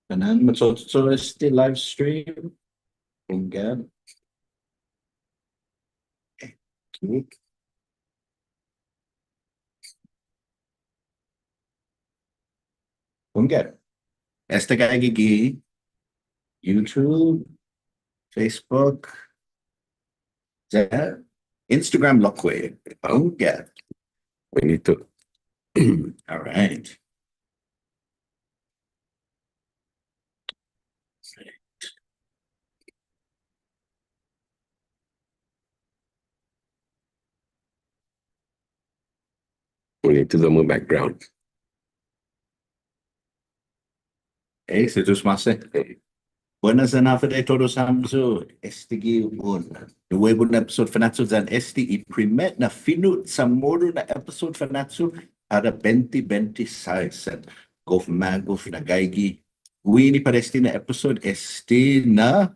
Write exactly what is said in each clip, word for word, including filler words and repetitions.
Fana'an macho'cho' este live stream. Hunggan. Hunggan. Esta gaige gi YouTube, Facebook, ya Instagram lokkue'. Hunggan. Buenitu. All right. Buenitu ya-mu background. Hey, si Yu'os ma'åse'. Buenas yan håfa adai todus hamyo. Estague' un nuebu na episode Fanachu, yan este i primet na fino' Chamoru na episode Fanachu para bente bente sais. Gof magof na gaige guini para este na episode, este na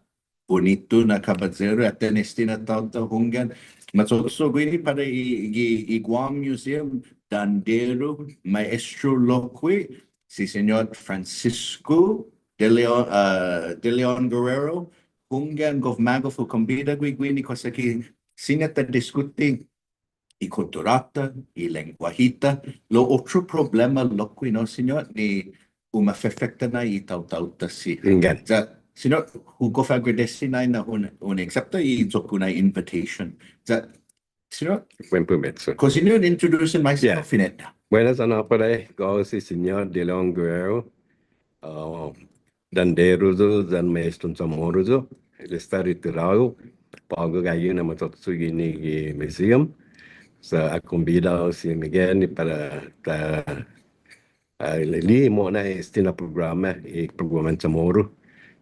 Buenitu na kabayeru, atan este na taotao hunggan. Macho'cho' guini para i, i, i Guam Museum, danderu, maestro lokkue', si Señot Francisco de Leon, ah, de Leon Guerrero, hunggan gof magof hu kombida gue' guini kosa ki siña ta diskuti i kutturå-ta, i lengguahi-ta, lao otro problema lokkue', no, Señot, ni umafefekta na i taotao-ta siha. Hunggan. Ya, Señot, hu gof agradesi nai na un, un aksepta i iyo-ku na invitation. Ya, Señot, buen provecho. Kao siña un introduce maisa, yeah, fine'na. Buenas yan håfa adai, guåhu si Señot De Leon Guerrero. Ah, danderu yu' yan maestron Chamoru yu', ya esta retirao, på'go gaige na macho'cho' guini gi museum. Sa' ha kombida hao si Miguel ni para ta, ah, li'e' mo'na este na programa, i programa Chamoru,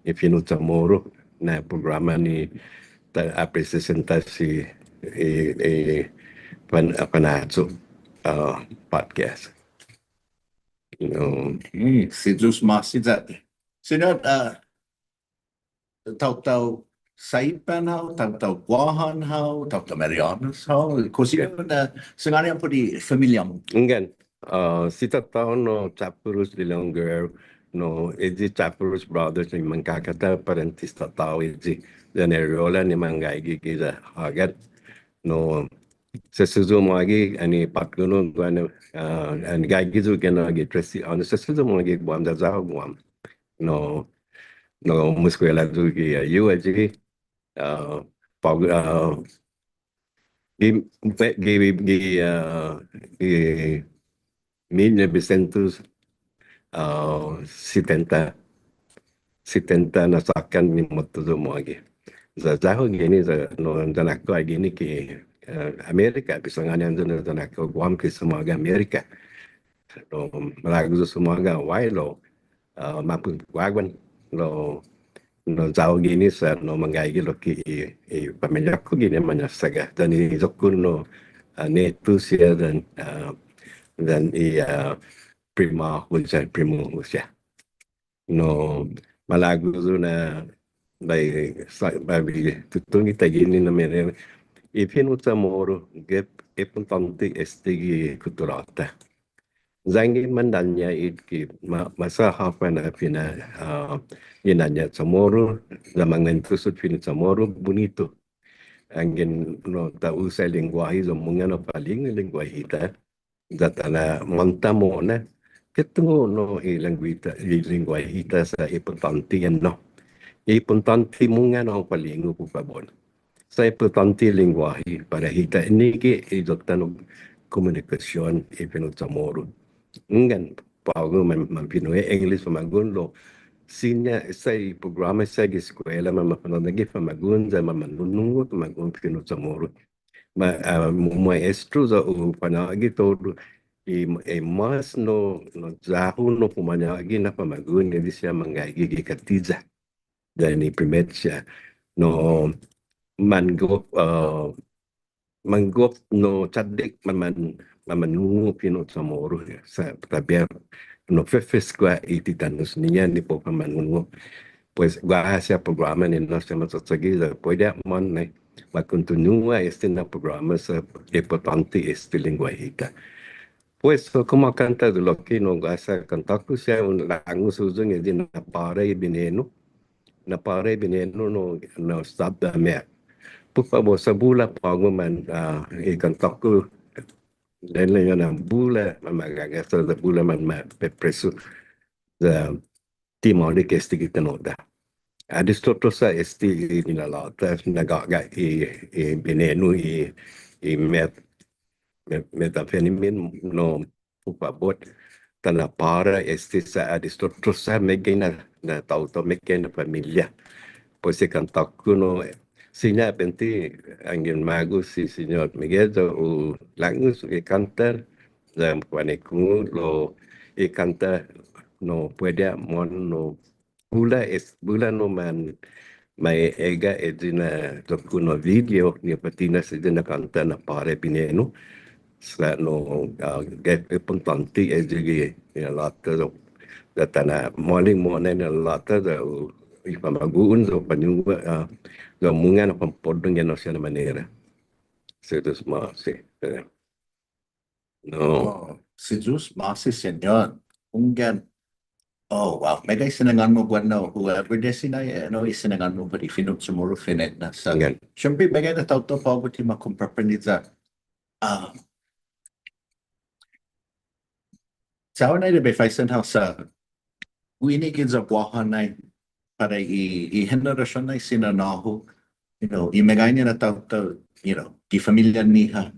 i fino' Chamoru, na programa ni ta, ah, presenta si, eh, eh, Fan-, Fanachu, ah, podcast. No. Hmm, si Yu'os ma'åse' ya. Señot, ah, taotao Saipan hao, taotao Guåhan hao, taotao Marianas hao, kao siña na sangåni ham put i familia-mu. Hunggan, ah, si tatå-hu no Chaparros de Leon Guerrero, no, este Chaparros Brothers ni mangkakatå, parentes tatå-hu este, yan Arreola ni manggaige giya Hågat, no, sesso yu' mågi, annai påtgon yu' guaha, ah, annai gaige yu' guaha gi trese åños, sesso yu' mågi Guam, ya ya-hu Guam. No, no umeskuela yu' gi, ah, U S G, ah, på'go, ah, gi, gi, gi, ah, gi mil novesientos, ah, setenta, setenta na såkkan ni måtto yu' mågi. Ya, ya-hu guini, ya, no, ya na'kako' guini ki, ah, Amerika, pues sangåni hamyo na ya na'kako' Guam ki sumåga Amerika. No, malago' yu' sumåga guaha lao, ah, mappot guaguan, no, no ya-hu guini sa' no manggaige lokkue' i, i familia-ku guini mañåsaga. Yan i iyo-ku no, ah, netu siha yan, ah, yan i, ah, prima-hu siha, primo-hu siha. No, malago' yu' na bai sa', bai tutungo' taiguini na manera i fino' Chamoru, gof impottånte este gi kutturå-ta. Yanggen mandaña' hit ki ma-, maseha håfa na fina', ah, i daña' Chamoru, ya manguentos hit fino' Chamoru, bunitu. Yanggen no ta usa i lengguåhi, ya mungnga na falingu i lengguåhi-ta. Ya ta na'månta mo'na, ketungo' no i lengguåhi-ta, i lengguåhi-ta sa' impottånte ennao. Impottånte mungnga na un falingu, put fabot. Sa' impottånte lengguåhi para hita, annai ki i iyo-ta na komunikasion i fino' Chamoru. Hunggan, på'go man, manfino'i English famagu'on lao siña sa' i programa sa' gi eskuela man, manfa'nå'gue famagu'on, ya man, manungo' famagu'on fino' Chamoru. Ma, ah, mu-, maestro ya u fa'nå'gue todu i, i mas no, no ya-hu no u fa'nå'gue na famagu'on ni siha manggaige gi kåttiya. Yan i primet siha no manggof, ah, manggof no chaddek man, man, manmanungo' fino' Chamoru sa' tåya' no fefes guaha i titanos-ña ni para u fanmanungo'. Pues, guaha siha programa ni no siha machocho'gue ya puede ha' månu nai ma kontinua este na programa sa' impottånte este lengguåhi-ta. Pues, so, komu kånta lokkue' no, guaha kantå-ku siha un långus huyong, este, na para i binenu. Na para i binenu no, no sabda me. Put fabot, sa' bula på'go man, ah, i kantå-ku, lañña' na bula, man magåga, sa' bula man ma, pe, presu. Sa' ti maolek este gi tano'-ta. Adestotrosao este i lina'la'-ta, na gå'ga' i, i binenu i, i met, met, methamphetamine no, put fabot. Ta na para este sa' adestotrosao meggai na, na taotao, meggai na familia. Pues i kantå-ku no, siña buente anggen magof si Siñot Miguel ya u långus i kånta, ya guaha ni kungok lao i kånta no puede mo'na no bula es, bula no man, man egga' este na lokkue' na video ni påtte na si este na kånta na para i binenu. Sa' no, ah, gaige i impottånte este gi, gi lina'la'-ta, sa' ta na maolek mo'na lina'la'-ta, sa' u, i famagu'on, sa' u faño'gue, ah, sa' mungnga na fanpo'lon gi siha na manera. Si Yu'os ma'åse', eh. No. Oh, si Yu'os ma'åse', Siñot. Hunggan. Oh, wow. Meggai sinangån-mu, bueno, whoever este na, eh, no, i sinangån-mu para i fino' CHamoru fine'nana sa'. Hunggan. Siempre meggai na taotao på'go ti ma komprende ya. Ah, sa' un nai debi faisen hao sa' guini giya guaha nai para i, i henerasion nai si nanå-hu, you know, i meggaiña na taotao, you know, gi familia-ñiha,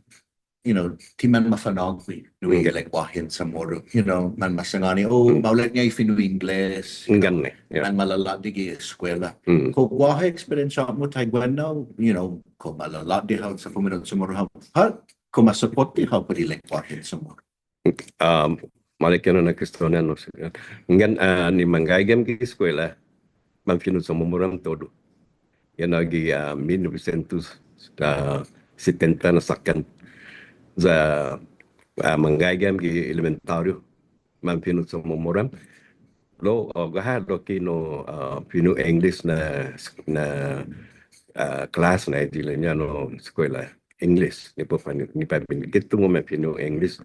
you know, ti manmafa'nå'gue nu i lengguåhen CHamoru, you know, manmasangåni, oh, maolekña i fino' Ingles, you know, hunggan, yeah, manmalalåti gi eskuela. Kao guaha eksperiensiå-mu taiguenao, you know, kao malalåti hao sa' fumino' CHamoru hao, pat, kao ma sapotte hao put i lengguåhen CHamoru. Um, maolek na kuestion-ña, no, si, hunggan, ah, ni manggaige ham gi eskuela, manfino' CHamoru ham todu. Yan gi, ah, mil novesientos, ah, setenta na såkkan. Ya, ah, manggaige ham gi elementåriu, manfino' CHamoru ham. Lao, ah, guaha lokkue' no, ah, fino' English na, na, ah, klas na este laña' no eskuela. English, ni para, ni para bai hu tungo' manfino' English.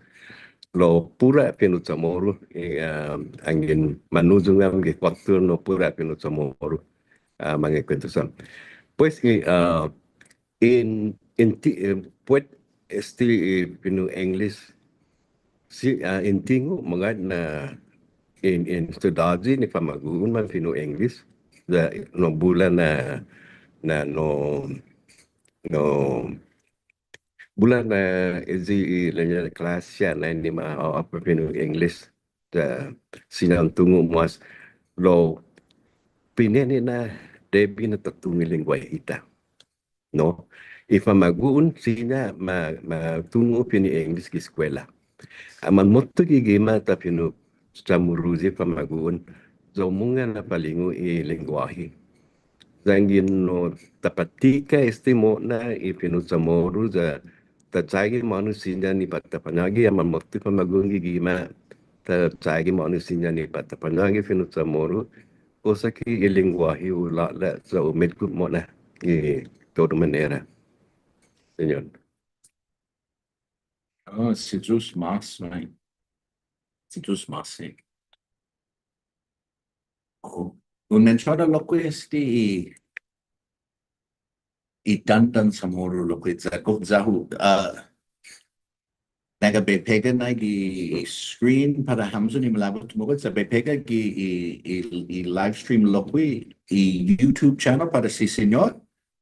Lao puru fino' CHamoru, eh, ah, anggen manhuyong ham gi kuåtto no puru fino' CHamoru, ah, mangekuentos ham. Pues, eh, ah, in, in ti, eh, put este, eh, fino' English, si, ah, in tungo' magåhet na in, in studåyi ni famagu'on manfino' English, ya no bula na, na no, no, bula na este i laña' klas siha na ni ma, ah, åhe' fino' English. Ya siña un tungo' mås lao fine'nana debi na ta tungo' i lengguåhi-ta. No, i famagu'on siña ma, ma tungo' fino' English gi eskuela. Amåtto gi gima' ta fino' CHamoruyi famagu'on, ya u mungnga na falingu i lengguåhi. Yanggen no ta påtika este mo'na i fino' CHamoru ya ta chagi månu siña ni para ta fañågu, amåtto famagu'on gi gima' ta chagi månu siña ni para ta fañågu fino' CHamoru, kosa ki i lengguåhi u lå'la' sa' u metgot mo'na i todu manera. Siñot. Oh, si Yu'os ma'åse', right. Si Yu'os ma'åse'. Oh, un mensiona lokkue' este i, i dandan CHamoru lokkue' sa' kao ya-hu, ah, Nangga bai pega nai gi screen para hamyo ni malago' tumågot, sa' bai pega gi i, i, i live stream lokkue' i YouTube channel para si Siñot.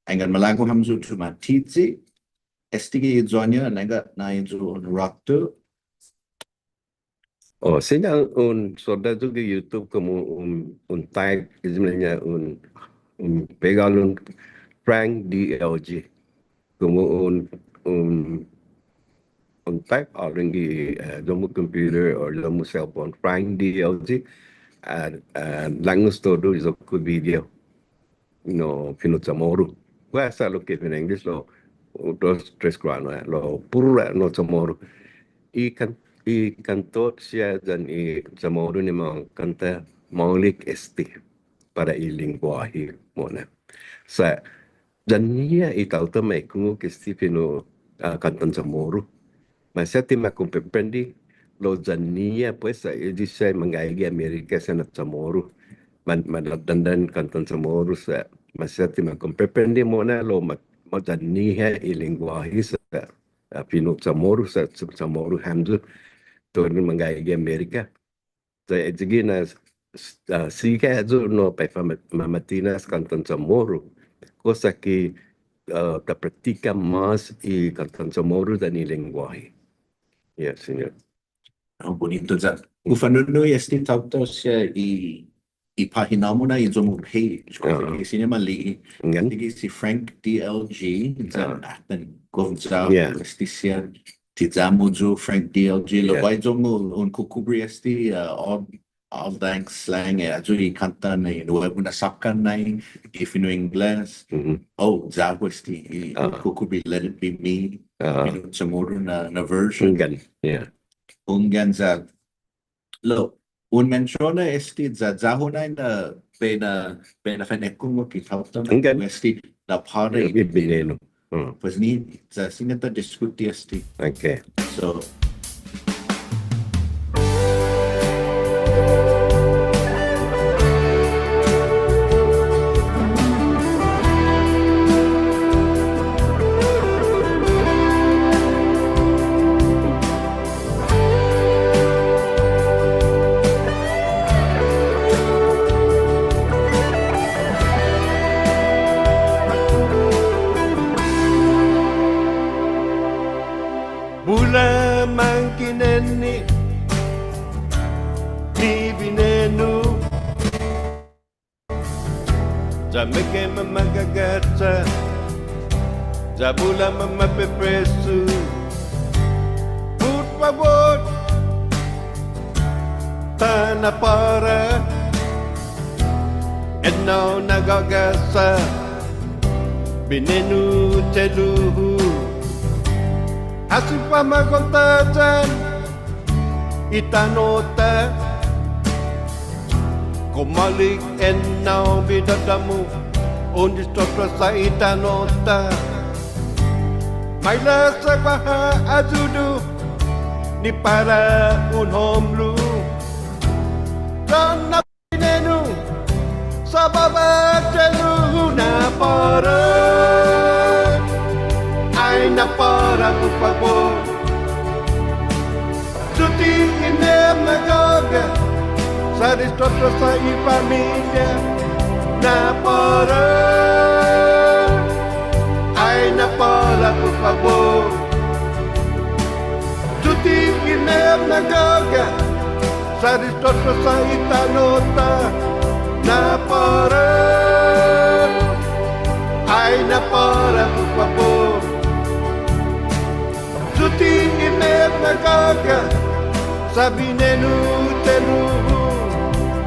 Anggen malago' hamyo tumåtitiyi. Este gi iyo-ña, nangga nai yu' un råtu. Oh, siña un sodda' yu' gi YouTube komu un, un type, ilek-ña un, un pega hålom Frank D L G. Komu un, un, un type hålom gi, eh, iyo-mu computer or iyo-mu cellphone, Frank D L G, ah, ah, långus todu iyo-ku video. No, fino' CHamoru. Pues, sa' lokkue' fino' English lao, dos, tres grano, eh, lao puru na CHamoru. I kan, i kantå siha yan i CHamoru ni ma kånta maolek este para i lengguåhi mo'na. Sa' Yan-ñiha i taotao ma ekungok este fino', ah, kåntan CHamoru. Maseha ti ma komprende, lao ya-ñiha, pues, sa' eyi siha manggaige Amerika siha na Chamoru. Man, man, dandan kåntan Chamoru sa', maseha ti ma komprende mo'na lao ma, ma ya-ñiha i lengguåhi sa', ah, fino' Chamoru sa', Chamoru hamyo, todu manggaige Amerika. Sa' eyi gi na, ah, sigi ayu no para u fama'tinas kåntan Chamoru. Kosa ki, ah, ta praktika mås i kåntan Chamoru yan i lengguåhi. Yes, señor. Oh, bunitu ya. Hu fa'nu'i este taotao siha i, i påhina-mu na i iyo-mu page. Aha. Siña ma li'e'. Hunggan. Sigi si Frank D L G, yan, ah, atan gof ya-hu este siha. Ti ya-mu yu' Frank D L G. Lao guaha iyo-mu un kukubri este, ah, ayu, ayu i slang, eh, ayu i kånta na nuebu na såkkan nai, gi fino' Ingles. Mhm. Oh, ya-hu este, i, ah, kukubri Let It Be Me, ah, fino' Chamoru na, na version. Hunggan, yeah. Hunggan ya-hu. Lao, un mensiona este ya, ya-hu nai na bai na, bai na fanekungok i taotao na, hunggan, este na para i, i binenu. Binenu. Hmm. Pues ni, sa' siña ta diskuti este. Okay. So. Bula mangkinenne' ni binenu. Ya meggai mamagagacha, ya bula mamapepresu. Put fabot, ta na'påra, ennao na gå'ga' sa' binenu che'lu-hu. Hasso famagu'on-ta yan i tano'-ta. Kumålik ennao bidådå-mu, un distrotrosa' i tano'-ta. Maila' sa' guaha ayudu ni para un homlu. Yan na binenu, sa' båba che'lu-hu na'påra. Ai na'påra, put fabot. Yute' i mefna gå'ga', sa' distrotrosa' i familia. Na'påra. Ai na'påra, put fabot. Yute' i mefna gå'ga', sa' distrotrosa' i tano'-ta. Na'påra. Ai na'påra, put fabot. Yute' i mefna gå'ga', sa' binenu che'lu-hu.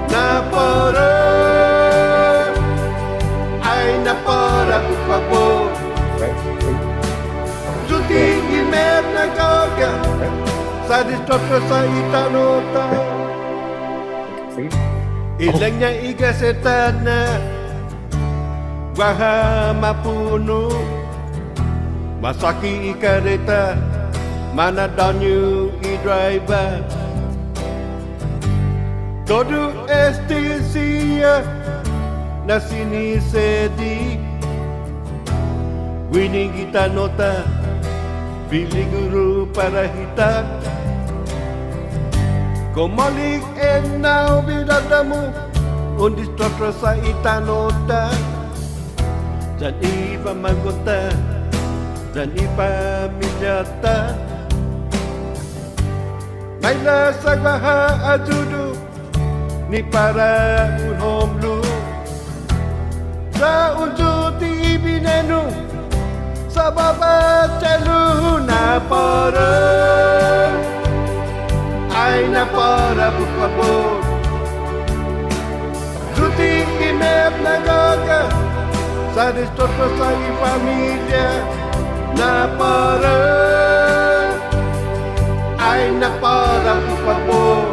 Na'påra. Ai na'påra, put fabot. Yute' i mefna gå'ga', sa' distrotrosa' i tano'-ta. I ilek-ña i gaseta na, guaha mapuno'. Masaki i kareta, mana'dåñu i draiba. Todu este siha na sinisedi. Guini gi tano'-ta, piliguru para hita. Kumålik ennao bidådå-mu, un distrotrosa' i tano'-ta. Yan i famagu'on-ta, yan i familia-ta. Maila' sa' guaha ayudu ni para un homlu. Sa' un yute' i binenu, sa' båba che'lu-hu na'påra. Ai na'påra, put fabot. Yute' i mefna gå'ga', sa' distrotrosa' i familia. Na'påra. Ai na'påra, put fabot.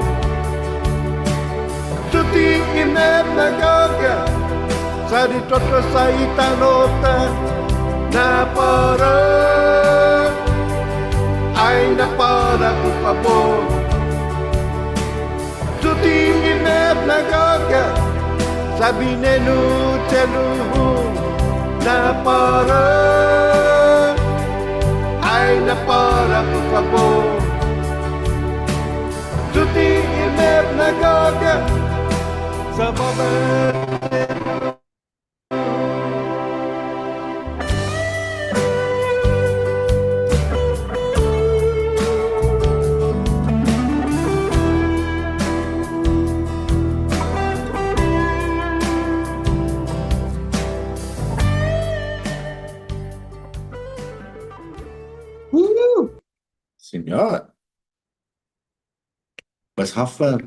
Yute' i mefna gå'ga', sa' distrotrosa' i tano'-ta. Na'påra. Ai na'påra, put fabot. Tuti i met na gå'ga', sa' binenu che'lu-hu na para. Ai na para, put fabot. Tuti i met na gå'ga', sa' baba. Siñot. Pues håfa,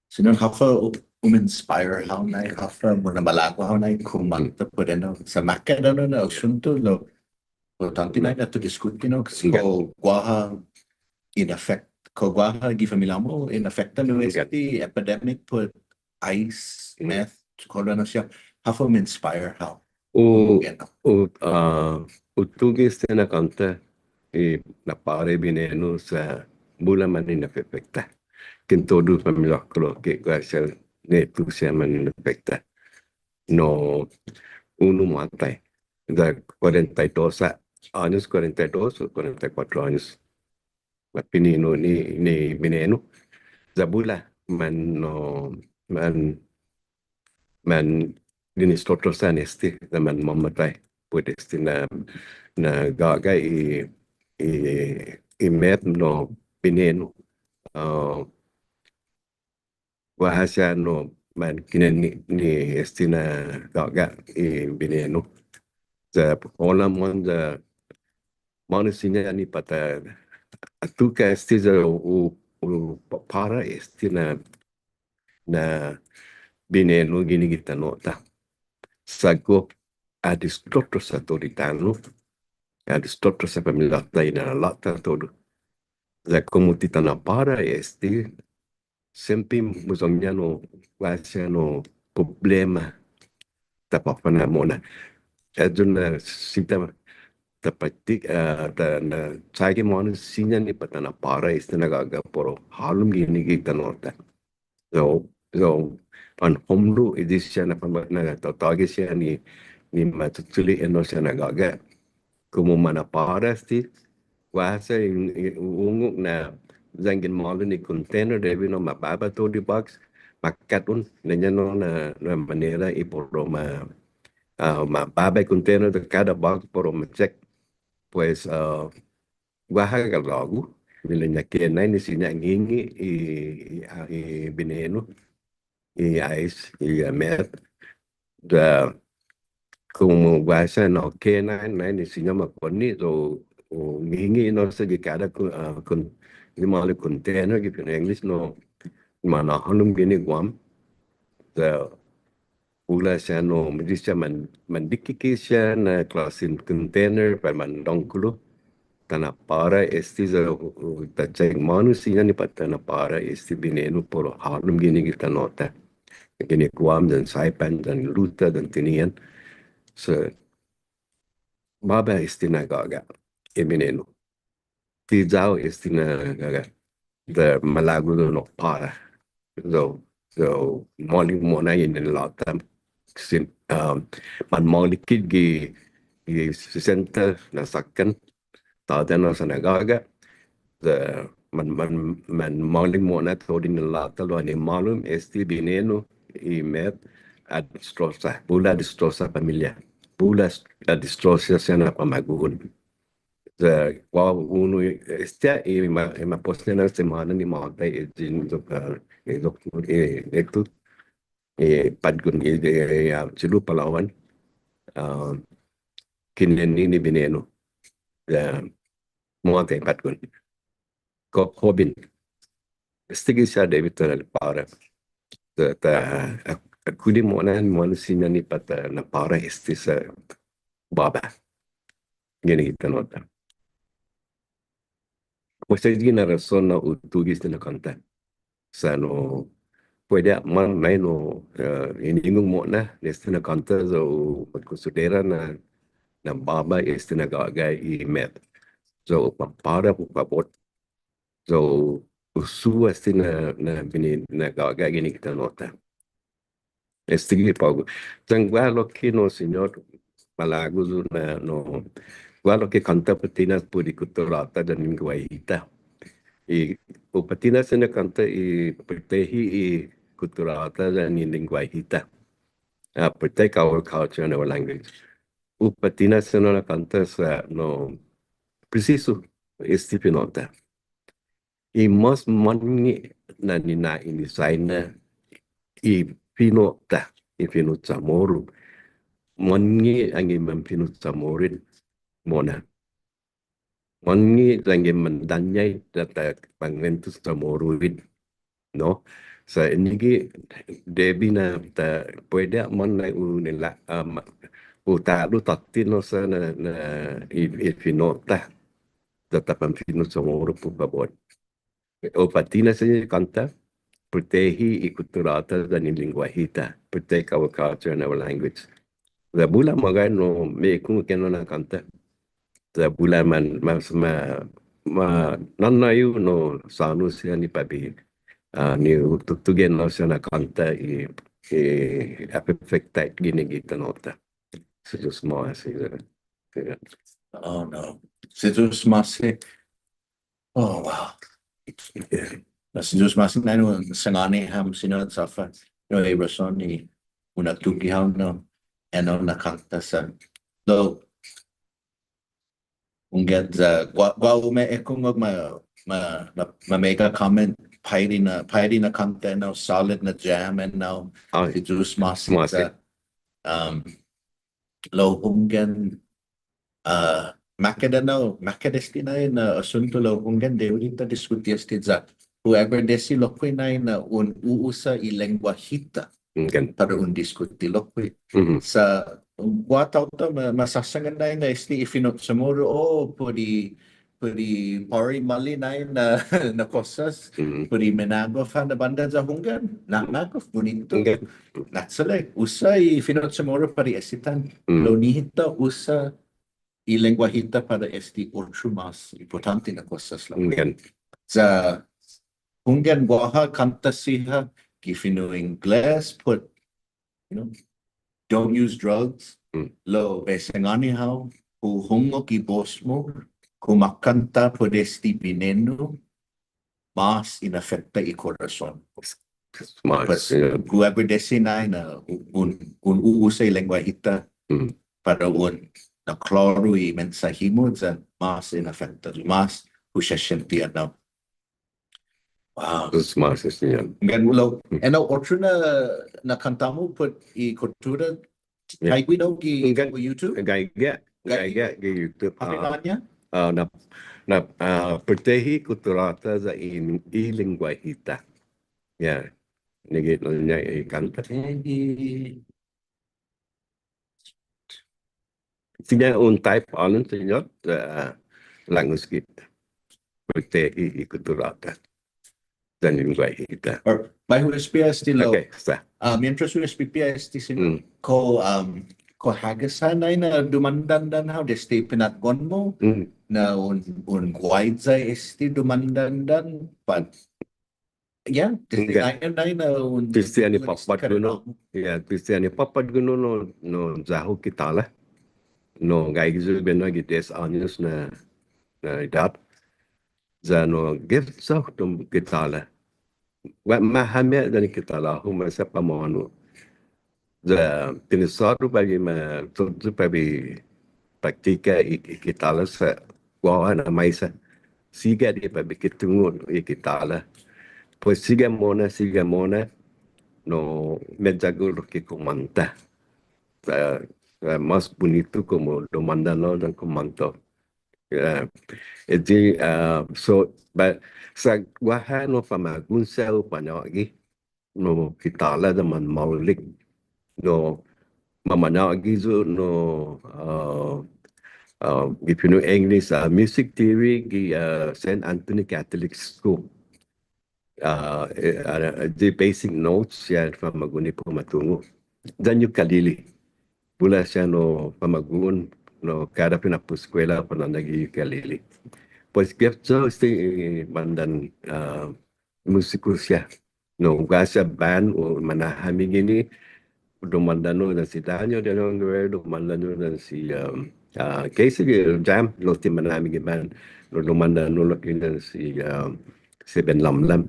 Siñot, håfa u-, uminspire hao nai, håfa muna'malago' hao nai kumånta put ennao, sa' makkat ennao na asunto, lao, lao tånti nai na ta diskuti, no, kao guaha in affect, kao guaha gi familia-mu in affecta nu este epidemic put ice, meth, kao ennao siha, håfa uminspire hao. U, u, ah, hu tuge' este na kånta, i na para i binenu sa' bula man in affecta. Ken todu familia-ku lokkue' guaha siha ni tuge' siha man in affecta. No, unu måtai. Ya kuarenta i dos åños, kuarenta i dos o kuarenta i kuåttro åños. Mapini nu ni, ni binenu. Ya bula man, no, man, man dinistrotro sa' este, ya manmåmåtai put este na, na gå'ga' i, i, i meth no binenu. Ah, Guaha siha no man kinen ni, ni este na gå'ga' i binenu. Ya hålom mohon ya månu siña ni para ta atuka' este ya u, u, u pa-, para este na, na binenu guini gi tano'-ta. Sa' kao ha distrotro sa' todu i tano'. Ha distrotro sa' familia-ta i nana'la'-ta todu. Ya komu ti ta na'para este, siempre huyong-ña no, guaha siha no problema ta fafana' mo'na. Ayu na siña ta påtte, ah, ta na'chagi månu siña ni para ta na'para este na gå'ga' para u hålom guini gi tano'-ta. So, so, an homlo' i siña na fama-, na taotågi siha ni, ni ma chuchule' ennao siha na gå'ga'. Komu mana'para este, guaha siha i, i, hu hungok na yanggen maolek ni container, debi no mababa todu i box, makkat un, ilek-ña no na, na manera i para u ma, ah, mababa i container de kada box para u ma check. Pues, ah, guaha ga'lågu, ilek-ña ke nai ni siña nginge' i, i, ah, i binenu, i ice, i, ah, meth. Ya, komu guaha siha no ke nai, nai ni siña ma konne', so, hu nginge' no sa' gi kada kon-, ah, kon-, ni maolek container gi fino' English no, manhålom guini Guam. Ya, bula siha no, ma dice man, mandikike' siha na klåsen container para mandångkolo. Ta na'para este ya, uh, ta check månu siña ni para ta na'para este binenu para u hålom guini gi tano'-ta. Guini Guam yan Saipan yan Luta yan Tinian. So, baba este na gå'ga' i binenu. Ti ya-hu este na gå'ga'. Ya malago' ya u na'para. Ya, ya maolek mo'na i nana'la'-ta. Sin, um, manmaolek hit gi, gi sesenta na såkkan. Tåya' ennao sa' na gå'ga'. Ya man, man, manmaolek mo'na todu i nana'la'-ta lao annai malum este binenu i meth ha distrosa. Bula ha distrosa familia. Bula ha distrosa siha na famagu'on. Sa' guaha unu, este, i ma-, i maposne na semåna ni måtai, i, i, i, i, i, i, påtgon, i, i, i, ah, che'lu Palawan, ah, kinen ni binenu. Ya, måtai påtgon. Kao hoben. Este gi siha debi ta na'para. Ta, ta, ak-, akudi mo'na, mo'na siña ni para ta na'para este sa' båba. Guini gi tano'-ta. Pues ayu na rason na hu tuge' este na kånta. Sa' no, puede ha' månu nai no, eh, in hungok mo'na, este na kånta, sa' hu konsidera na, na båba este na gå'ga' i meth. Sa' hu påpara, put fabot. So, Hu suha este na, na bini, na gå'ga' guini gi tano'-ta. Este gi på'go. Yan guaha lokkue' no, Siñot, malago' yu' na, no, guaha lokkue' kånta put tinas put i kutturå-ta yan i lengguahi-ta. I, u put tinas na kånta i protehi i kutturå-ta yan i lengguahi-ta. Ah, protect our culture and our language. U put tinas na kånta sa', no, presisu, este fino'-ta. I mas månnge' na nina'inisaina i fino'-ta, i fino' Chamoru. Månnge' yanggen manfino' Chamoru mo'na. Månnge' yanggen mandañai ya ta manguentos Chamoru, no? Sa' enague' debi na ta puede månu na u nila, um, u ta'lo tåtte, no, sa' na, na i, i fino'-ta. Ya ta manfino' Chamoru, put fabot. O put tinas na kånta, protehi i kutturå-ta yan i lengguahi-ta, protect our culture and our language. Ya bula magåhet no, ma ekungok enao na kånta. Ya bula man, ma, ma, ma, nånå'i yu' no, sa' nu siha ni para bai, ah, ni hu tutuge' enao siha na kånta i, i affected guini gi tano'-ta. Si Yu'os ma'åse'. Oh, no. Si Yu'os ma'åse'. Oh, wow. Na, si Yu'os ma'åse' na un sangåni ham, Siñot Zafra. No, i rason ni un na'tuge' hao, no, enao na kånta sa'. Lao, hunggan, uh, guaha, guaha umeekungok ma, ma, ma, ma meggai comment, paire na, paire na kånta enao, solid na jam enao, si Yu'os ma'åse'. Um, lao hunggan, ah, makkat enao, makkat este na, na asunto lao hunggan debi di ta diskuti este ya. Whoever desi lokkue' na, na un u'usa i lengguahi-ta para un diskuti lokkue'. Sa' guaha taotao ma, ma sasangan na, na este i fino' Chamoru, oh, put i put i para i måli na, na kosas, put i minagof ha' na bånda ya hunggan, na'magof, bunitu. Na'chalek, usa i fino' Chamoru para este tan. Lao nihi ta usa i lengguahi-ta para este otro mas impottånte na kosas lao. Ya, hunggan guaha kånta siha gi fino' Ingles, put you know, don't use drugs. Lao bai sangåni hao, hu hungok i bos-mu, kumakånta put este binenu, mas in afekta i korason. Mas, whoever desi na, na un, un u'usa i lengguahi-ta para un na'klåru i mensåhi-mu, yan mas in afekta, mas hu sesiente enao. Wow. Mas, mas, yes, yeah. Hunggan, lao, enao otro na, na kånta-mu put i kuttura, yeah, gaige, no, gi, hunggan, gi YouTube? Gaige, gaige, gaige gi YouTube. Håfa maña'? Ah, na, na, ah, Protehi Kutturå-ta yan i, i Lengguahi-ta. Yeah. Enague' na i kånta. Protehi. Siña un type åntes, Siñot, eh, långus hit. Protehi i kutturå-ta yan i lengguahi-ta. Or, bai hu espia este lao. Okay, sa'. Ah, mientras hu espia este, Siñot, kao, um, kao hagas ha' nai na dumåndandan hao desde pinatgon-mu, na un, un guaiya este dumåndandan, but Yeah, desde, hunggan, nai, nai na un, desde annai påtgon yu', no? Yeah, desde annai påtgon yu', no, no, ya-hu gi tala. No, gaige yu' guenao gi dies åños na, na idåt. Ya no, gef sa'-hu gi tala. Gua', ma hame' yan i gi tala-hu, maisa på'go. Ya, tinisåri yu' para bai ma, to, to para bai praktika i, i gi tala sa' guaha na maisa. Sigi di para bai ki tungo' i gi tala. Pues sigi mo'na, sigi mo'na, no, meggio lokkue' kumånta. Sa', sa' mas bunitu komu dumåndan hao yan kumånta hao. Ya, eyi, ah, so, but, sa' guaha no famagu'on sa' u fa'nå'gue no, gi tala yan manmaolek. No, mamañågu yu', no, uh, uh, gi fino' English, uh, music theory, gi, uh, Saint Anthony Catholic School. Uh, eh, uh, the basic notes, ya, famagu'on i para u ma tungo'. Yan ukulele. Bula siha no famagu'on, no, kada fina'pos eskuela, fa'nå'gue gi ukulele. Pues, gof ya-hu este, eh, bandan, ah, musiku siha. No, guaha siha band, u mana'hami guini, dumåndan yu' yan si Daniel, Daniel Guerrero, dumåndan yu' yan si, um, ah, Casey Jam, lao ti mana'hami gi band, lao dumåndan yu' lokkue' yan si, um, si Ben Lamlam.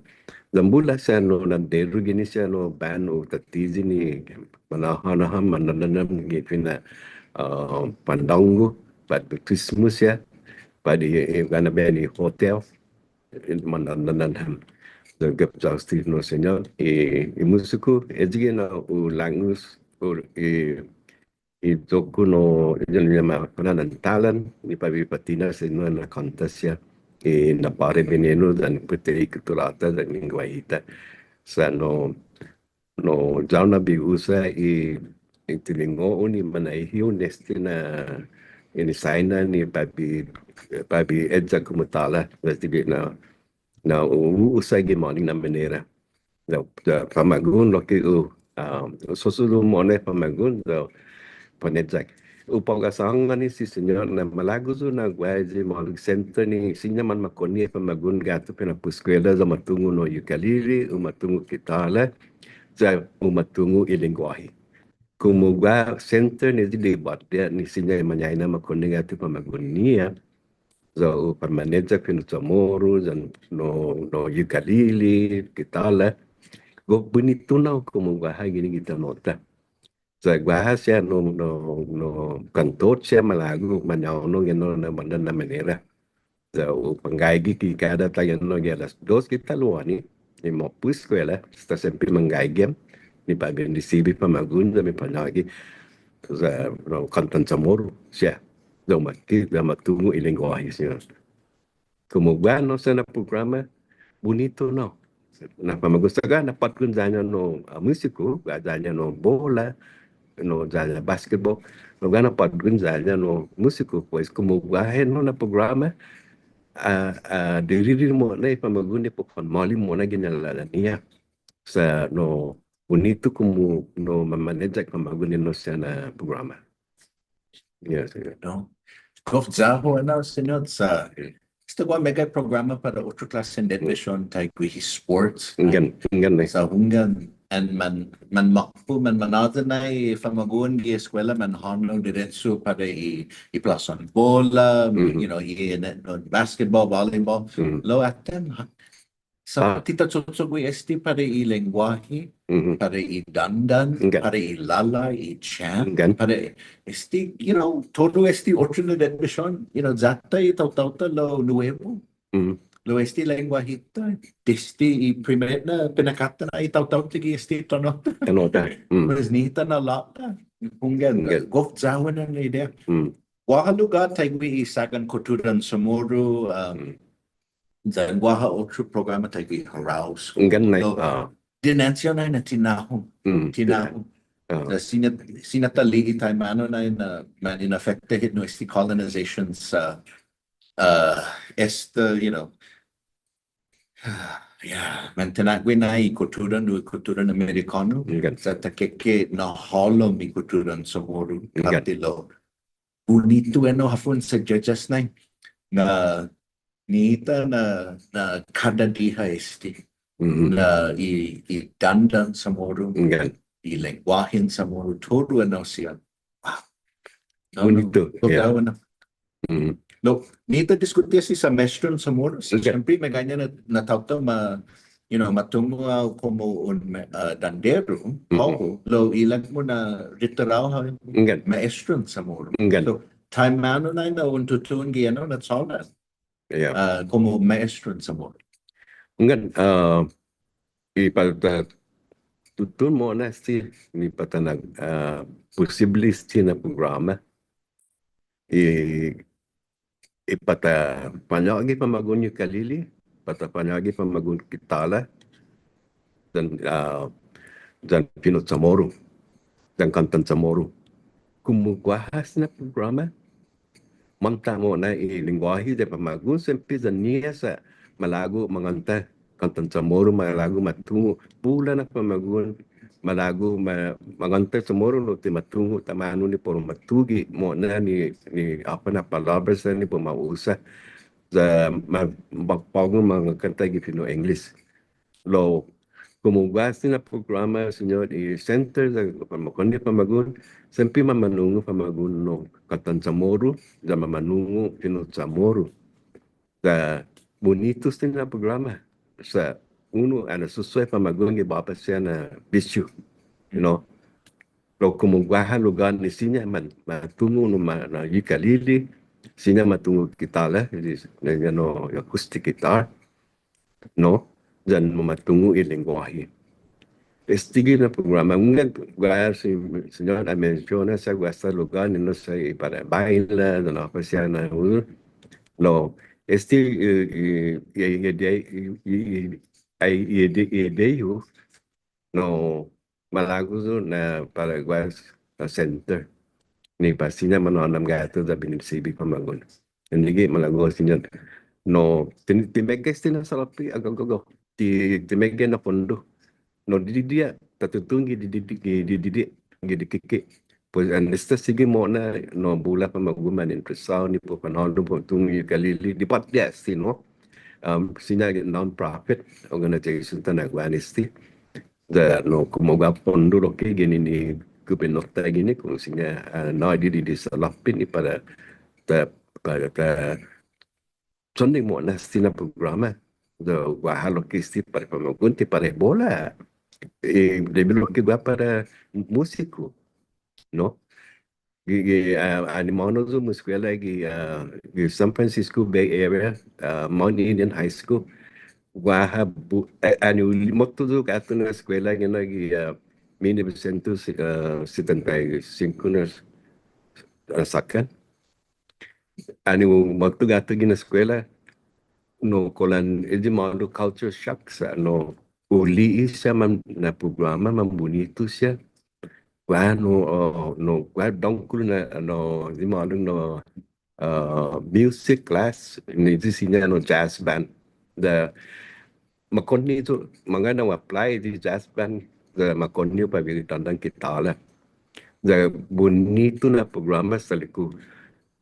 Yan bula siha no, na deru guini siha no band u tattiyi ni mana'hånao ham, mana'hånao ham gi fina', ah, fandångu, pat bautismu siha, pat i, i, gana bai ni hotel, i, mana'hånao ham. Yan gof ya-hu este no, Señot, i, i musiku, ayu guini na u långus, u, i, i iyo-ku no, yan, yan ma, na, na talan, ni para bai fa'tinas, no, na kånta siha, i, na para bai ni nu, yan put i kutturå-ta, yan lengguahi-ta. Sa' no, no, ya-hu na bai usa i, i tiningo'-hu ni mañaina-hu este na, i ni saina ni para bai, para bai eyak komu tåla, este na, na u, u usa gi maolek na manera. Ya, ya famagu'on lokkue' u, ah, u sosodda' mo'na famagu'on, ya faneyak. U på'go ha sångan ni si Señot na malago' yu' na guaha i maolek center ni siña manmakonne' famagu'on guatu para u eskuela, ya ma tungo' nu ukulele, u ma tungo' gitåra, ya u ma tungo' i lengguahi. Komu guaha center ni ayu i båtde ni siña mañaina makonne' guatu famagu'on-ñiha, ya u para maneyak fino' Chamoru, ya nu, nu ukulele, gitåra. Gof bunitu nu komu guaha guini gi tano'-ta. Ya guaha siha nu, nu, nu kåntot siha malago' mañaonao guini nu na bandan na manera. Ya u panggaige gi kada taimanu gi alas dos gi talo'åni, ni mapos eskuela, esta siempre manggaige, ni para bai risibi famagu'on, ya bai pañågu, ya, nu, kåntan Chamoru siha. Ya u ma ti, ya ma tungo' i lengguahi siha. Komu guaha nu siha na programa, bunitu nu. Na famagu'on sa' guaha na påtgon ya-ña nu, ah, musiku, guaha ya-ña nu bola, nu ya-ña basketball, nu guaha na påtgon ya-ña nu musiku, pues, komu guaha nu na programa, ah, ah, didide' mo'na i famagu'on ni para u fanmaolek mo'na gi ñalaña'-ñiha. Sa' nu bunitu komu nu ma-, maneyak famagu'on nu siha na programa. Yes, yes. No. Gof ya-hu enao, Señot, sa', esta guaha meggai programa para otro klåsen dedication, taiguihi sports. Hunggan, hunggan, eh. Sa' hunggan, an man, manmåtto, manmanåya nai famagu'on gi eskuela, manhånao diretso para i, i plåsan bola, you know, i, i, no, basketball, volleyball. Lao atan, ha-, sa' ti ta cho'cho'gue este para i lengguahi, para i dandan, para i låla', i chant, para este, you know, todu este otro na dedication, you know, ya-ta i taotao-ta lao nuebu. Lao este lengguahi-ta, desde i primet na pinakånta nai taotao-ta gi este tano'-ta. Tano'-ta. Pues nihi ta na'lå'la'. Hunggan, gof ya-hu na idea. Guaha lugåt taiguihi i Sagan Kotturan Chamoru, um, yan guaha otro programa taiguihi Haraus. Hunggan nai, ah. Dinanche nai na tinahong. Tinahong. Ah. Na siña, siña ta li'e' taimanu nai na, man in affect hit nu este colonization sa', ah, esta, you know, yeah, man tinahong nai i kotturan, nu i kotturan Amerikånu. Hunggan. Sa' ta keke na hålom i kotturan Chamoru. Hunggan. Påtte lao bunitu enao håfa un sa' ya-, just nai. Na, nihi ta na, na kada diha este. Na i, i dandan Chamoru. Hunggan. I lengguahen Chamoru, todu enao siha. Wow. No, no. Bunitu, yeah. Lao, nihi ta diskuti este sa' maestron Chamoru. Sa' siempre meggai na, na taotao ma, you know, ma tungo' hao komu un ma-, ah, danderu, hågu, lao ilek-mu na retirao hao, hunggan, maestron Chamoru. Hunggan. So, taimanu nai na un tutuhon gi enao na chålan. Yeah. Ah, komu maestron Chamoru. Hunggan, ah, i para ta tutuhon mo'na este, ni para ta na, ah, posible este na programa. I, i para ta fañågu famagu'on ukulele, para ta fañågu famagu'on gitåra, yan, ah, yan fino' Chamoru, yan kåntan Chamoru. Komu guaha este na programa, månta mo'na i lengguahi yan famagu'on siempre yan-ñiha sa' malago' mangånta kåntan Chamoru, malago' ma tungo', bula na famagu'on, malago' ma-, mangånta Chamoru lao ti ma tungo' taimanu ni para u ma tuge' mo'na ni, ni håfa na palåbra siha ni para u ma usa. Ya ma, ma, på'go ma kånta gi fino' English. Lao, komu guaha este na programa, siñot, i center, ya, para makonne' famagu'on, siempre mamanungo' famagu'on na kåntan Chamoru, ya mamanungo' fino' Chamoru. Ya bunitu este na programa. Sa' unu, annai susuai famagu'on gi båba siha na bisu, you know. Lao komu guaha lugåt ni siña ma, ma tungo' nu ma, na ukulele, siña ma tungo' gitåra, na, na, no, acoustic guitar, no, yan ma tungo' i lengguåhi. Este gi na programa, hunggan, guaha si, siñot ha mensiona sa' guaha esta lugåt ni no sa' i para baila, no, pa siha na, uh, lao, este, eh, eh, eh, eh, de, eh, eh, eh, ai, eh, de, eh, de, uh, no, malago' yu' na para guaha na center. Ni para siña manånåmguatu ya binisibi famagu'on. Entonces malago' siña. No, ti, ti meggai este na salåpe', agogo. Ti, ti meggai na fondo. No, didide', ta tutuhon gi didide', gi didide', gi dikike'. Pues, annai esta sigi mo'na, no, bula famagu'on man interesao ni para u fanhålom, para u tungo' ukulele, di påtte este, no. Um, siña gi non-profit organization ta na'guaha este. Ya, no, komu guaha fondo lokkue' guini ni gobietno-ta guini, komu siña, ah, no, di, di, di salåpe' ni para ta, para ta chonnek mo'na este na programa. Ya, guaha lokkue' este para famagu'on ti para bula. Eh, debi lokkue' guaha para musiku, no? Gi, gi, ah, annai månu yu' umeskuela gi, ah, gi San Francisco Bay Area, ah, Mount Union High School. Guaha bu-, eh, annai hu li'måtto yu' guatu na eskuela guini gi, ah, mil novecientos, ah, setenta y cinco na, ah, såkkan. Annai hu li'måtto guatu guini na eskuela, no, kulan eyi månu culture shock sa', no, hu li'e' siha man, na programa man bunitu siha. Guaha no, uh, no, guaha dångkolo na, no, eyi månu no, uh, music class, ni eyi siña no jazz band. Ya makonne' yu', mangga na hu apply eyi jazz band, ya makonne' yu' para bai dandan gitåra. Ya bunitu na programa sa' ilek-hu,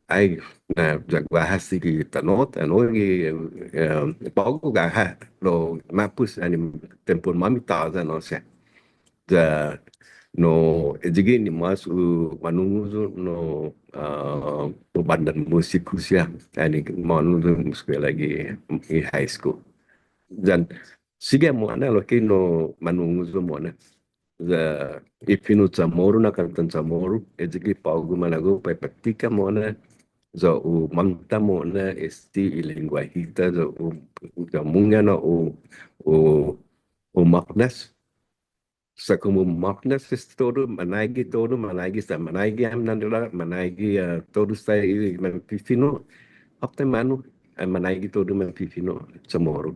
ai, na, ya guaha sigi tano'-ta, no, gi, eh, på'go guaha, lao ma'pos, annai tiempon-måmi tåya', no, siha. Ya, no, eyi gi ni mås, uh, manungo' yu', no, uh, bandan musiku siha, annai manungo' yu' umeskuela gi, gi high school. Yan, sigi mo'na lokkue' no manungo' yu' mo'na. Ya, i fino' Chamoru na kåntan Chamoru, eyi gi på'go malago' para praktika mo'na, ya u mångta mo'na este i lengguahi-ta, ya u, ya mungnga na u, u, u måknas. Sa' komu måknas este todu, manaigi todu, manaigi sa', manaigi ham nandela, manaigi, ah, todu sa' i manfifino', håfa taimanu, ah, manaigi todu manfifino' Chamoru.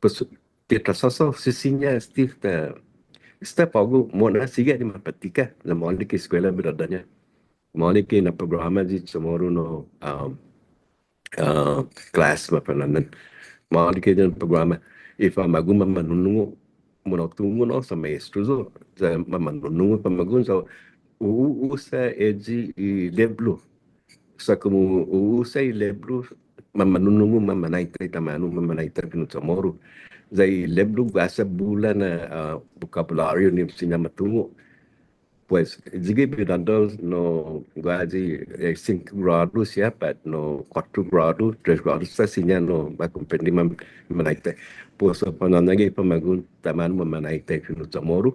Pues, ti ta sasåhao si siña este ta, esta på'go mo'na sigi ni ma praktika, na maolek i eskuela bidådå-ña. Maolek na programa eyi Chamoru no, um, uh, class ma fana'an. Maolek na programa. I famagu'on mamanungo', muna'tungo' no sa' maestro yu', sa' mamanungo' famagu'on sa' hu, hu usa eyi i lepblo. Sa' komu hu usa i lepblo, mamanungo', mamanaitai taimanu, mamanaitai fino' Chamoru. Ya i lepblo guaha siha bula na, ah, bokabulåriu ni siña ma tungo'. Pues, eyi gi bidådå no guaha eyi, eh, singko grådu siha, pat no kuåttro grådu, tres grådu sa' siña no ma komprende ma, mamanaitai. Pues, fana'an gi famagu'on taimanu mamanaitai fino' Chamoru.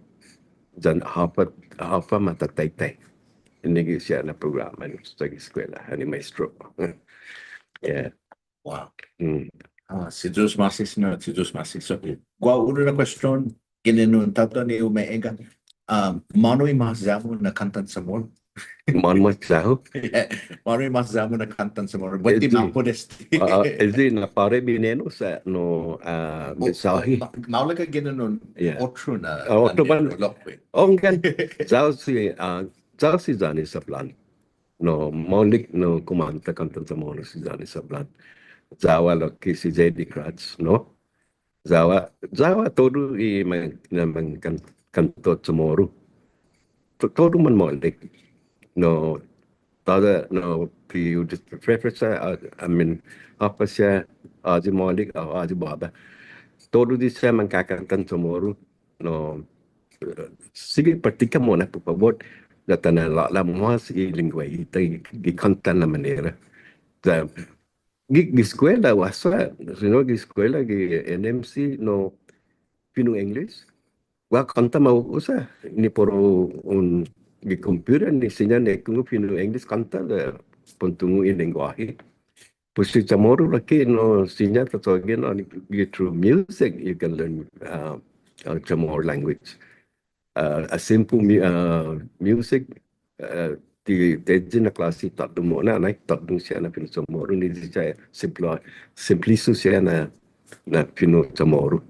Yan håfa, håfa ma tataitai. Enague' siha na programa ni sa' gi eskuela, annai maestro. Yeah. Wow. Mm. Ah, si Yu'os ma'åse', Siñot, si Yu'os ma'åse'. So, guaha unu na kuestion, ginen un tåta ni umeegga'. Um, månu i mås ya-mu na kåntan Chamoru? Månu mås ya-hu? Yeah. Månu i mås ya-mu na kåntan Chamoru? Buente måtto este. Ah, eyi na para binehi-ña sa' no, ah, oh, mensahe. Ma-, maolek ha' ginen un, yeah, otro na, ah, otro na banda. Lokkue'. Oh, hunggan. Ya-hu si, ah, ya-hu si Johnny Sablan. No, maolek no kumånta kåntan Chamoru si Johnny Sablan. Ya-hu lokkue' si J D Crutch, no? Ya-hu, ya-hu todu i man, na man kån-, kåntot Chamoru. To-, todu man maolek. No, Tåya', no, pi hu disfrefrecha, uh, I mean, håfa siha, uh, ayu maolek, uh, ayu båba. Todu i siha mangkakåntan Chamoru, no, uh, sigi pråktika mo'na, put fabot, ya ta na'lå'la' mås i lengguahi-ta, gi kånta na manera. Ya, gi, gi eskuela, guaha, sino gi eskuela, gi N M C, no, fino' English. Guaha kånta ma u'usa, ni para un, gi computer, ni siña ni ekungok fino' English kånta, ya para un tungo' i lengguahi. Pues i Chamoru lokkue' no siña ta cho'gue no, ni, you, through music, you can learn, uh, uh, Chamorro language. Uh, a simple mu-, uh, music, uh, ti, ti este na klåsi tåtdong mo'na, nai, tåtdong siha na fino' Chamoru, ni siña simpli-, simplisu siha na, na fino' Chamoru.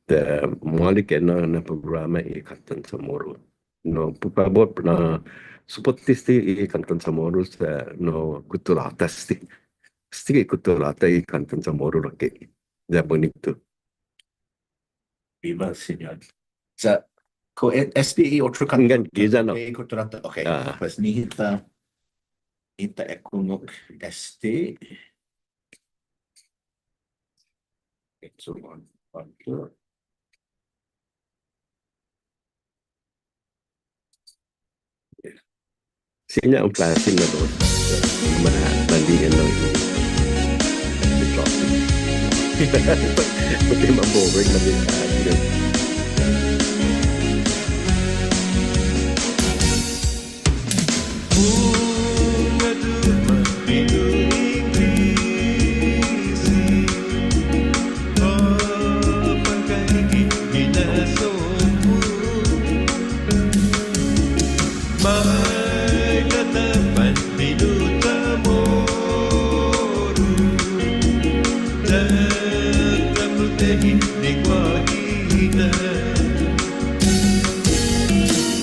Ti maolek na, na programa i Kåntan Chamoru. No, put fabot, na, support este i Kåntan Chamoru sa', no, kutturå-ta este. Este i kutturå-ta i Kåntan Chamoru lokkue'. Ya bunitu. Biba, siñot. Sa', kao e-, este i otro kånta. Hunggan, giya no. I kutturå-ta, okay. Ah. Pues nihi ta, nihi ta ekungok este. It's a one, one, two. Siña un klåsi na dos. Mana'mande' enao i, i topic. Put i ma boring na biha.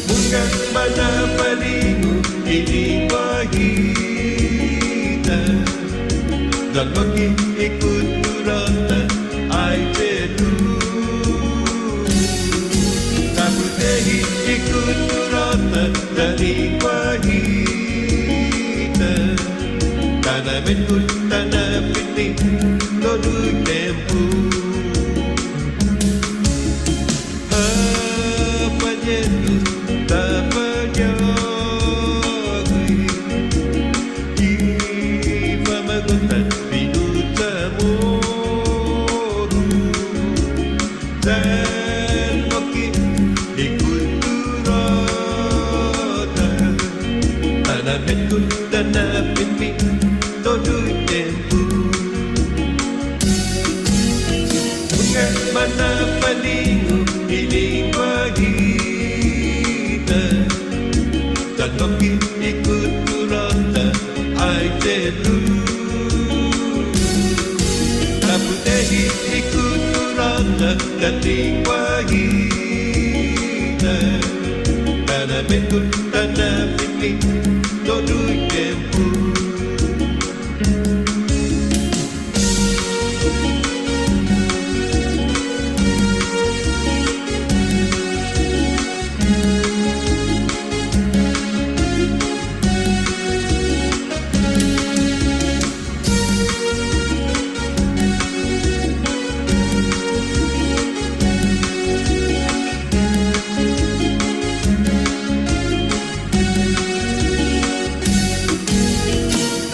Mungnga mana'falingu i lengguahi-ta, yan lokkue' i kutturå-ta, ai che'lu. Ta protehi i kutturå-ta yan lengguahi-ta, ta na'metgot, ta na'fitme todu i tiempo. Håfa ayu, ta fa'gågu i famagu'on-ta fino' Chamoru. Yan lokkue' i kutturå-ta, ta na'metgot, ta na'fitme todu i tiempo. Mungnga mana'falingu i lengguahi-ta, yan lokkue' i kutturå-ta, ai che'lu. Ta protehi i kutturå-ta yan lengguahi-ta, ta na'metgot, ta na'fitme todu i tiempo.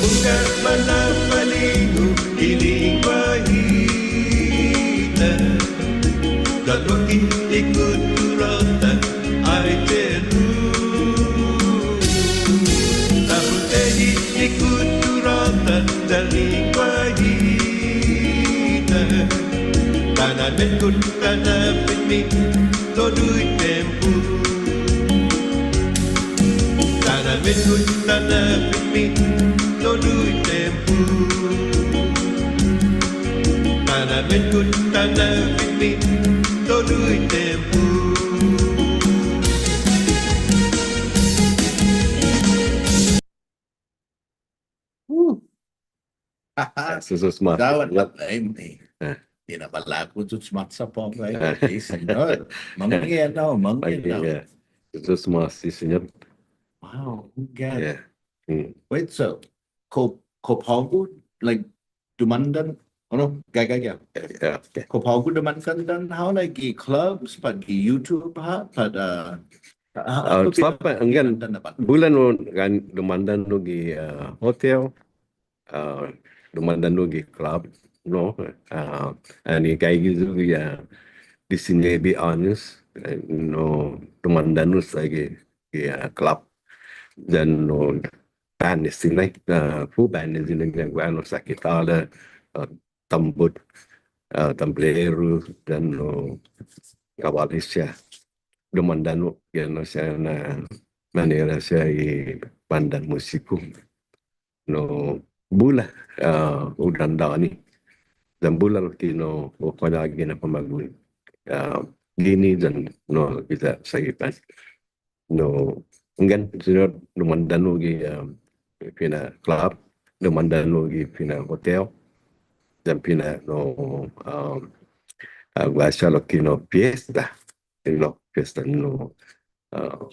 Mungnga mana'falingu i lengguahi-ta, yan lokkue' i kutturå-ta, ai che'lu. Ta protehi i kutturå-ta yan lengguahi-ta, ta na'metgot, ta na'fitme todu i tiempo. Ta na'metgot, ta na'fitme todu i tiempo. Ta na'metgot, ta na'fitme todu i tiempo. Woo. Haha. Sus, sus, ma. Dawat, dawat. Ai, ai. Eh. Ti na' balagu sus ma sa' på'go, ai. Eh. Ai, siñot. Mangge', no, mangge', no. Mangge', yeah. Sus, ma, si, siñot. Wow, hunggan. Yeah. Mm. Wait, so, kao, kao på'go, like, dumåndan, oh no, gaige, gaige. Yeah, okay. Kao på'go dumåndan hao, like, gi clubs, pat gi YouTube ha', pat, uh, ha', ha', uh, club, anggen, dumåndan na pat. Bula no, yan dumåndan no gi, uh, hotel, uh, dumåndan no gi club, no, uh, annai gaige yu' gi, uh, disenao bi åños, uh, no, dumåndan no sa' gi, gi, uh, club. Yan no, bandes, no, uh, put bandes, no, guaha na sakitåda, uh, tambot, uh, tambulero, yan no, kåbåles siha. Dumåndan no, yan no, siha na manera siha i bandan musiku. No bula, uh, hu dandåni. Yan bula lokkue' no, hu kuentusi na famagu'on. Uh, guini yan no, kita sa' i pan. No, anggen, siña dumåndan yu' gi, um, fino' club, dumåndan yu' gi fino' hotel, yan fino' no, um, uh, guaha siha lokkue' no fiesta, you know, fiesta no, uh,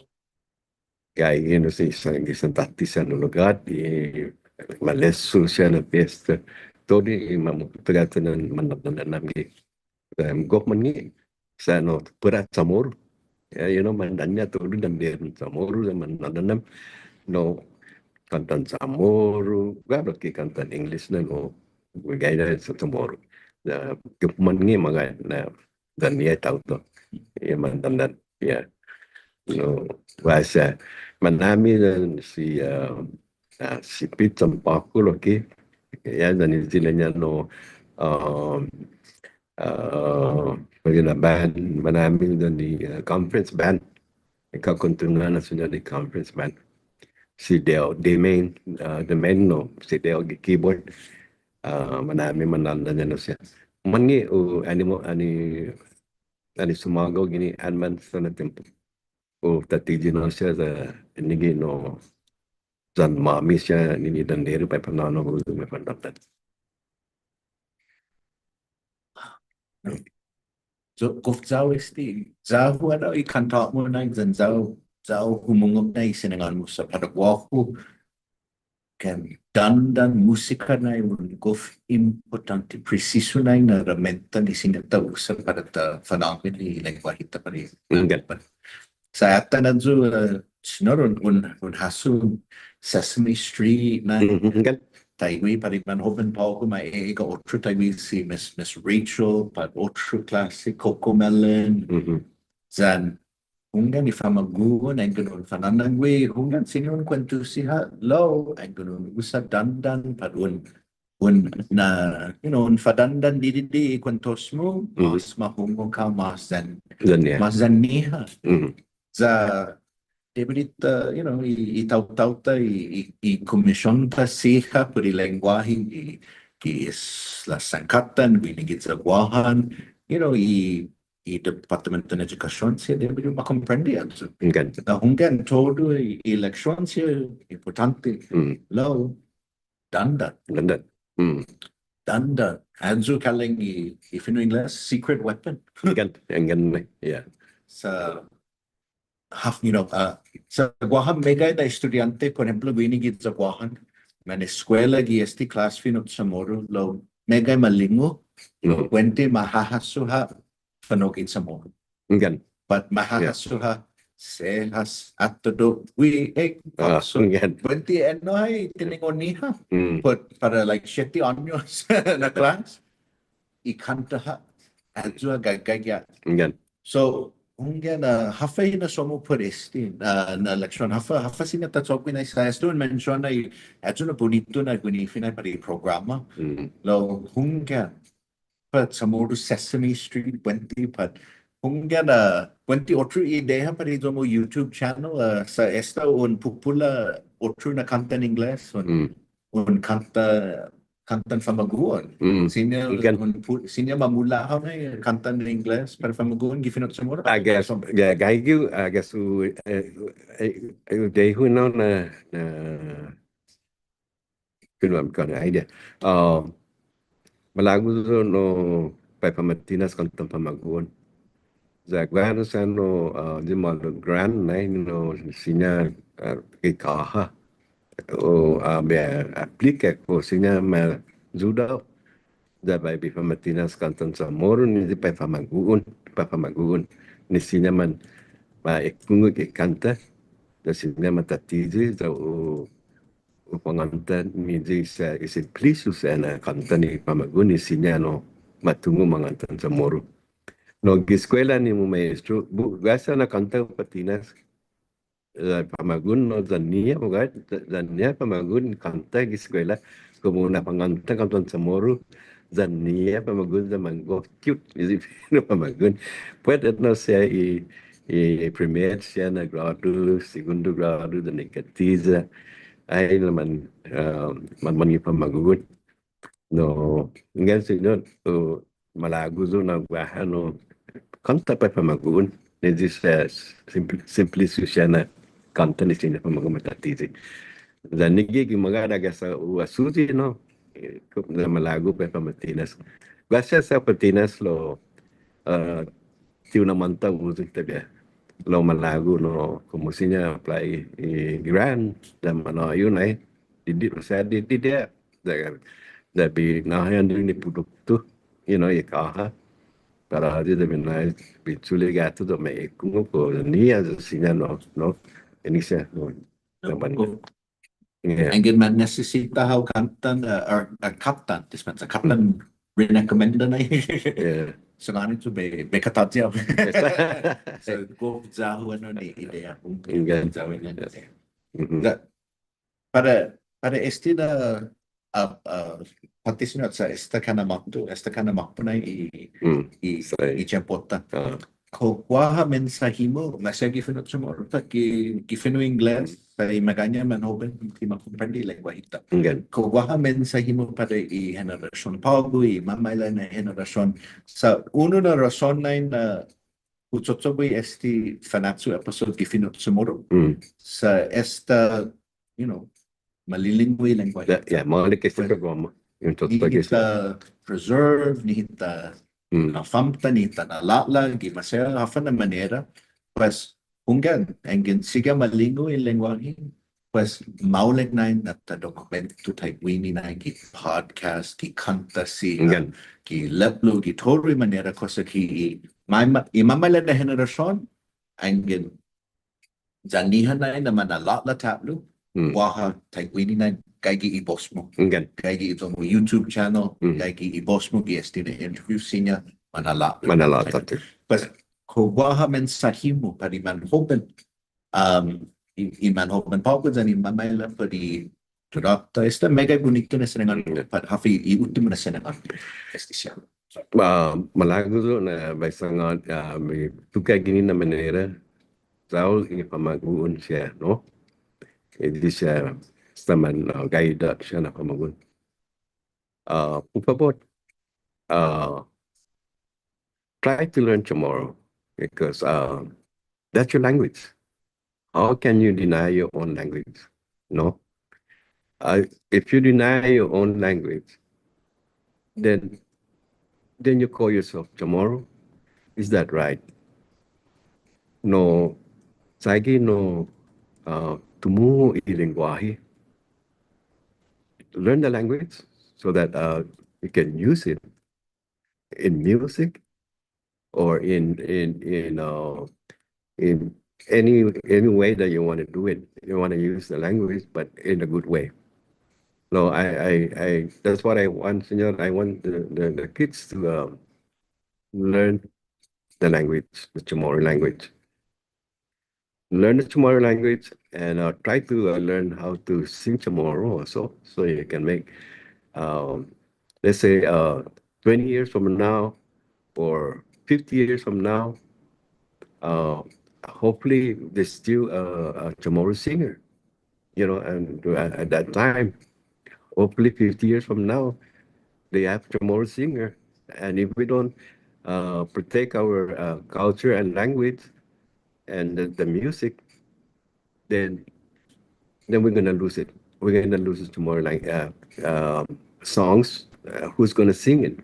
gaige no si sa', gi Santa Tåtte siha na lugåt, i malesso siha na fiesta, todu i mamototega na manmanåndan gi Em, gof månnge', sa' no, pura Chamoru. Ya, you know, mandaña' todu danderen Chamoru, ya manmanåndan, no, kåntan Chamoru, guaha lokkue' kåntan English na, no, gaige na sa' Chamoru. Ya, gof månnge' magåhet na, danña' taotao. Ya, mandandan, ya. No, guaha siha, manå'mi na si, ah, ah, si Pete Champaka lokkue'. Ya, yan i siña na, no, ah, ah, magåhet na band, manå'mi yan i, ah, conference band. Kao kontinua na siña i conference band. Si Dale, Dale Main, ah, Dale Main, no, si Dale gi keyboard. Ah, manå'mi mandandan-ña na siha. Månnge' hu, annai mo, annai, annai sumåga guini ånban sa' na tiempo. Hu tattiyi na siha sa' nigge' no, yan-måmi siha nigge' dandere para i fa'nå'gue yu' ma fandandan. So, gof ya-hu este, ya-hu anu i kånta-mu nai, yan ya-hu, ya-hu humungot nai i sinangån-mu sa' para guåhu, Yan dandan musika nai un gof impottånte, presisu nai na ramenta ni siña ta usa para ta fanå'gue i lengguåhi-ta para i. Sa' atan ayu, eh, siñot un, un, un hasso Sesame Street nai. Taiguihi para i manhoben på'go ma e'egga' otro taiguihi si Miss, Miss Rachel, pat otro klåse, CoComelon. Yan hunggan i famagu'on, anggen un fanånå'gue, hunggan siña un kuentusi ha', lao, anggen un usa dandan, pat un, un na, you know, un fadandan didide' i kuentos-mu, mas mahungok ha', mas yan, mas yan-ñiha. Ya, debi di ta, you know, i, i taotao-ta, i, i, i kumision-ta siha put i lengguåhi, i, i s-, la sankattan, guini giya Guåhan, you know, i, i Department of Education siha debi di ma komprende ayu. Hunggan. Na hunggan todu i, i leksion siha impottånte. Lao, dandan. Dandan. Dandan. Ayu kalang i, i fino' Ingles, secret weapon. Hunggan, hunggan, yeah. Sa', håf, you know, uh, sa' Guåhan meggai na estudiånte, por ehemplo, guini giya Guåhan, maneskuela gi este klas fino' Chamoru, lao meggai malingu, buente ma hahasso ha' fa'nå'gue Chamoru. Hunggan. But ma hahasso ha' Sehas, Atadok, Gui'ek, Påkso. Buente enao ha' i tiningo'-ñiha. But para, like, siette åños na klas, i kånta ha', ayu ha' gaige. Hunggan. So, hunggan, uh, håfa i hinasso-mu put este, uh, na leksion, håfa, håfa siña ta cho'gue nai sa' esta un mensiona i, ayu na bunitu na guinifi nai para i programa. Lao, hunggan. Pat Chamoru Sesame Street, buente, pat hunggan, uh, buente otro idea para i iyo-mu YouTube channel, uh, sa' esta un pupula otro na kåntan Ingles, un, un kånta, kåntan famagu'on. Siña un pu-, siña mamula' hao nai kåntan Ingles para famagu'on gi fino' Chamoru. I guess, yeah, gaige, I guess, uh, uh, uh, uh, debi hu na, na, na, Fino' Chamoru, idea. Ah, malago' yu' no para i famatinas kåntan famagu'on. Ya guaha na siha no, ah, i Marlon Grant, nai, no, siña, ah, gi kåha. o, ah, bai aplika kao siña ma ayuda hao. Ya bai bai fama'tinas kåntan Chamoru ni ya bai famagu'on, bai famagu'on. Ni siña man, ma ekungok i kånta, ya siña man tattiyi, ya u, u fangånta ni ya i sa, i Simplicio siha na kånta ni famagu'on ni siña no ma tungo' mangåntan Chamoru. No gi eskuela ni mamaestro, bu, guaha siha na kånta u fa'tinas, eh, famagu'on no ya-ñiha, bugat, ya-, ya-ñiha famagu'on kånta gi eskuela, komu na fangånta kåntan Chamoru, ya-ñiha famagu'on ya manggof cute, ni siña famagu'on. Puede no sea i, i primet siha na gradu, segundo gradu, ya nangga tiyi. Ai, na man, ah, man, man i famagu'on. No, hunggan, siñot, uh, malago' yu' na guaha na kånta para famagu'on. Ni i sa, eh, Simpli-, Simplicio siha na kånta ni siña famagu'on ma tattiyi. Ya nangga gi magåhet ya sa' u asuyi, no. Eh, ku-, ya malago' para fama'tinas. Guaha siha sa' fama'tinas lao, uh, ti un måtto yu' todavia. Lao malago', no, komu siña para i, i grant, ya manå'yu nai. Didide', o sea, di, didide'. Ya, ya bai nå'i ni produktu, you know, i kåha. Para ayu ya bai nå'i, bai chule' guatu, ya ma ekungok, ya-ñiha, ya siña no, no. Ini siha, no. Ya man. Yeah. Anggen man nisisita hao kåntan, uh, or, uh, kåttan, dispensa, kåttan rinekomenda nai. Yeah. So, ginen yu' bai, bai kåttan yu'. So, gof ya-hu ennao ni idea. Anggen. Ya-hu ennao ni idea. Mm-hmm. Ya, para, para este na, uh, uh, påtte siña sa' esta kana' måtto, esta kana' måtto nai i, mm, i, i tiempo-ta. Ah. Kao guaha mensåhi-mu, maseha gi fino' Chamoru, ta gi, gi fino' Ingles, mm, sa' i meggaiña manhoben, ti ma komprende i lengguahi-ta. Anggen. Kao guaha mensåhi-mu para i henerasion på'go, i mamaila' na henerasion. Sa' unu na rason nai na hu chocho'gue este Fanachu episode gi fino' Chamoru. Mm. Sa' esta, you know, malilingu i lengguahi-ta. Yeah, yeah, maolek este programa. Ni hita preserve, ni hita, mm, na'famta', ni hita na'lå'la', gi maseha håfa na manera, pues, hunggan, anggen sigi ha malingu i lengguahi, pues, maolek nai na ta dokumentu taiguini nai gi podcast, gi kånta siha, anggen, gi lepblo, gi todu i manera kosa ki i, ma-, ma-, i mamaila' na henerasion, anggen ya-ñiha nai na mana'lå'la' ta'lo, mm, guaha taiguini nai gaige i bos-mu. Anggen. Gaige i iyo-mu YouTube channel, mm, gaige i bos-mu gi este na interview siña mana'lå'la'. Mana'lå'la' ta'lo. Pues, kao guaha mensåhi-mu para i manhoben, um, i, i manhoben på'go yan i mamaila' para i todavia esta meggai bunitu na sinangån, mm, pat håfa i uttimo na sinangån este siha. Ah, malago' yu' na bai sangåni, ah, bai tuge' guini na manera, ya-hu i famagu'on siha, no? Este siha, esta man, ah, gaige siha na famagu'on. Ah, por fabot, ah, try to learn Chamorro because, ah, that's your language. How can you deny your own language? No. Uh, if you deny your own language, then, then you call yourself Chamorro. Is that right? No, saigi no, uh, tumuhon i lengguahi. Learn the language so that, uh, you can use it in music or in, in, in, uh, in any, any way that you wanna do it. You wanna use the language, but in a good way. No, I, I, I, that's what I want, Señor. I want the, the, the kids to, um, learn the language, the Chamorro language. Learn the Chamorro language and, uh, try to, uh, learn how to sing Chamorro also, so you can make, um, let's say, uh, twenty years from now or fifty years from now, uh, hopefully there's still a, a Chamorro singer, you know, and at, at that time, hopefully fifty years from now, they have Chamorro singer. And if we don't, uh, protect our, uh, culture and language, and the, the music, then, then we're gonna lose it. We're gonna lose it to more like, uh, um, songs. Uh, who's gonna sing it?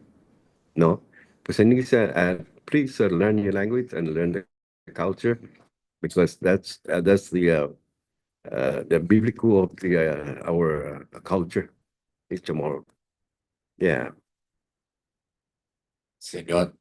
No? Pues, uh, uh, please, uh, learn your language and learn the culture, because that's, uh, that's the, uh, uh, the biblical of the, uh, our, uh, culture is Chamorro. Yeah. Siñot,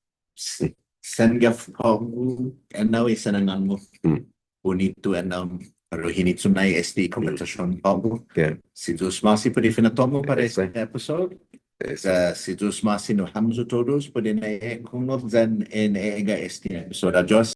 sen gef på'go ennao i sen annan-mu. Mm. Bunitu ennao, pero hinichu nai este i konversasion på'go. Yeah. Si Yu'os ma'åse' put i finatto-mu para Yes, este episode. Yes. Uh, si Yu'os ma'åse' nu hamyo todos put i na'ekungok yan en egga' este episode. Adios.